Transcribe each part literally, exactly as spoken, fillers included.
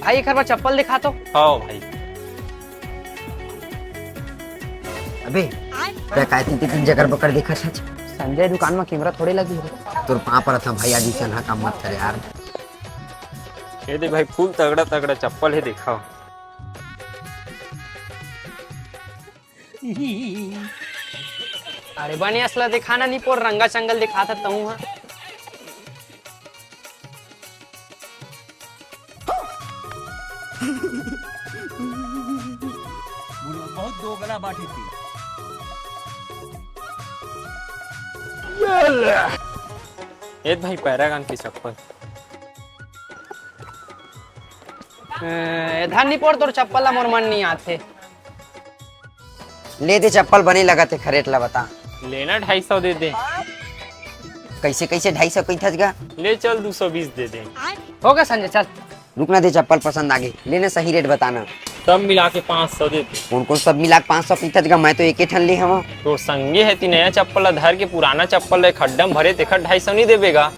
भाई, एक बार चप्पल दिखा तो। हाँ भाई। अबे, तैं काय तीन जकर बकर देखत हस? संजय, दुकान में कैमरा थोड़े लगी है। तोर पाँव परत हँव भाई, आज अइसन हा काम मत कर यार। ये दे भाई, full तगड़ा तगड़ा चप्पल हे, देखा। अरे बने असला दिखाना नहीं पोर, रंगा चंगल दिखात हँव तहूँ हा। बहुत दोगला बाटी थी। ए भाई, पैरागन के चप्पल। ए, एधार नहीं पोर, तोर चप्पल ला मोर मन नहीं आथे। ले दे चप्पल, बने लगत हे, खरेट ला बता। लेना ढाई सौ दे दे। कैसे, कैसे ढाई सौ कहिथस गा? ले चल, दू सौ बीस दे दे। हो गे संजय, चल। रुक ना, दे चप्पल पसंद आगे, लेना सही रेट बताना। सब मिला के पाँच सौ दे दे। कौन कौन सब मिला के पाँच सौ कहिथस गा? मैं तो एके ठन ले हवँ। तोर संगी हे ती नया चप्पल ला धर के पुराना चप्पल ला एक खड्डा में भरे, तेखर ढाई सौ नहीं देबे गा।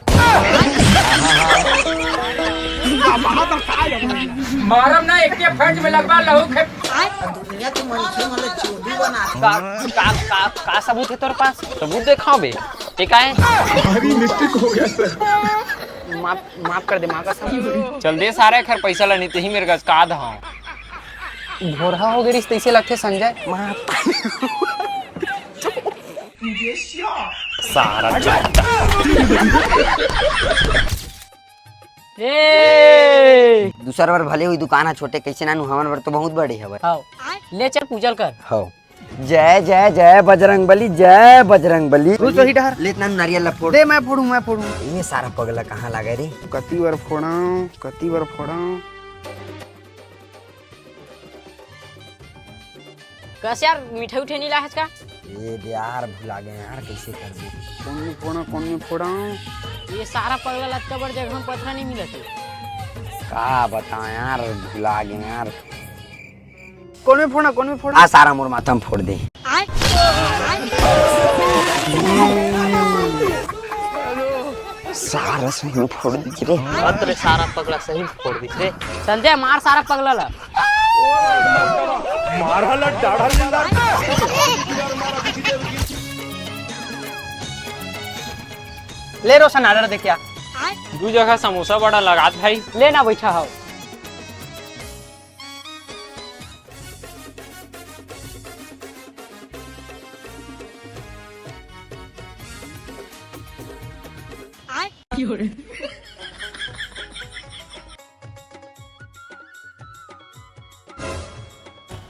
मारम ना, एके फट में लगवा लहू खे। दुनिया के मनखे मन ल चोरी बना। का, का, का, का सबूत हे तोर पास? सबूत देखाव बे। ये का हे? भारी मिस्टेक हो गया सर। माफ, माफ कर दे, माँ कसम। चल दे सारा, खैर पैसा ला, नहीं ते ही मेर गचकात हँव। भोरहा हो गे रिहिस तइसे लगथे संजय। माफ। सारा चोट्टा। ए! दूसर बर भले हुई दुकान ह छोटे, कइसे नानू, हमन बर तो बहुत बड़े हवय। हव। ले चल, पूजल कर। हव। जय, जय, जय बजरंग बली, जय बजरंग बली। तू तो ही डहर। ले नानू, नारियल ला फोड़। दे, मैं फोड़ूं, मैं फोड़ूं। ये सारा पगला कहाँ लागे रे? कति बर फोड़ाऊं, कति बर फोड़ाऊं? कस यार, मिठाई उठाई नहीं लाहेस का? ए दे यार, भुला गे यार, कइसे करबे? कोन में फोड़ा, कोन में फोड़ा? ये सारा पगला लत्ता बड़ जगह में पथरा नहीं मिलत हे। का बताओं यार, भुला गे यार। कोन में फोड़ा, कोन में फोड़ा? आ सारा मोर माथा में फोड़ दे। सारा सही में फोड़ दे रे। अत रे, सारा पगला सही में फोड़ दे रे। संजय, मार सारा पगला ला। मारा ला डाढ़ा ले ला। ले रोशन, order दे क्या? दू जगह समोसा बड़ा लगात भाई। ले ना, बैठा हव।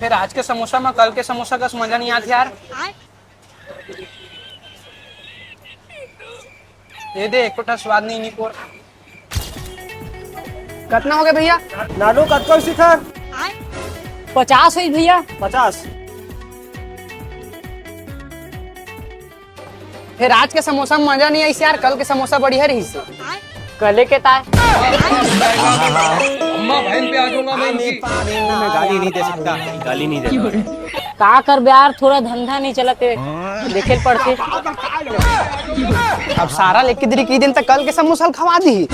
फेर आज के समोसा म कल के समोसा कस मजा नहीं आत यार। ये दे, एको ठा स्वाद नहीं, नहीं पोर। कतना हो गे भैया? नानू, कतका होइस एखर? पचास होइस भैया। पचास। फेर आज के समोसा में मजा नहीं आइस यार, कल के समोसा बढ़िया रहिस। कले के ताय। अम्मा बहन पे आ जाऊंगा मैं इनकी। मैं गाली नहीं दे सकता, गाली नहीं देता। का करबे यार, थोड़ा धंधा नहीं चलत हे, देखे ल पड़थे। अब सारा लेके दिरी की दिन तक कल के समोसा ल खवा दी।